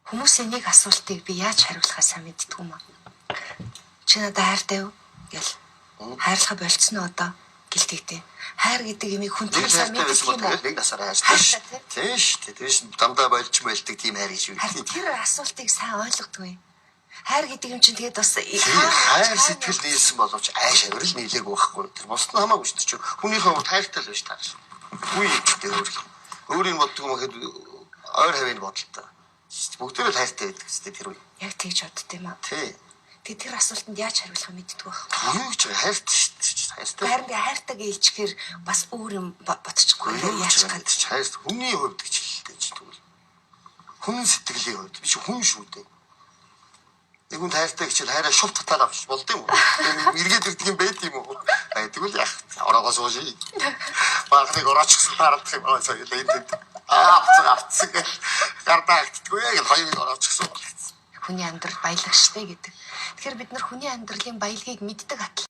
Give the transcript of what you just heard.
Хүмүүсийн нэг асуултыг би яаж хариулахаа сайн мэддэггүй юм аа. Чи надад хайртай юу? Гэл. Хайрлахаа болцсон уу одоо? Гэлтэгтэй. Хайр гэдэг юмыг хүн Нэг тэр сайн хайртай мэддэг байсан бол юм уу? тэгэл нэг насаараа хайртай ш. Хайртай, Тийм ш. Тийм ш. Дандаа болж мэлдэг тийм хайр гэж юу. Харин тэр асуултыг сайн ойлгодгүй. Хайр гэдэг юм чинь тэгээд бас Хайр сэтгэл нийлсэн боловч ааш авирал нийлээгүй байхгүй. Тэр бусд нь хамаагүй шүү дээ. Чи хүнийхээ хувьд хайртай л байж таарч. Үгүй юм гэдэг өөр юм. Өөрийг боддог юм гэхэд ойр хавийг бодолтой. Бүгдээрээ л хайртай байдаг шүү дээ тэр үе. Яг тэгж бодд юм аа. Тий. Тэгээд тэр асуултанд яаж хариулахаа мэддэггүй байх. Юу гэж хайртай шүү дээ. Хайртай. Харин би хайртай гэлчээр бас өөр юм ботчихгүй Яаж яаж гад. чи хайр хүний хувьд гэж хэлдэг чи тэгвэл. Хүн сэтгэлийн хувьд биш хүн шүү дээ. Нэг хүн хайртай гэж хайраа шув татаад авч болд юм уу? Эргээд ирдэг юм байд юм уу? Тэгвэл яах ороогоо сууж. Баахныг ороочихсан таардах юм аа соёл энэ тэнд. Аа авцсан авцсан гэл гардаа агтдаггүй яг хоёрыг ороочихсан бол гэсэн. Хүний амьдрал баялаг штэ гэдэг. Тэгэхээр бид нар хүний амьдралын баялагийг мэддэг атал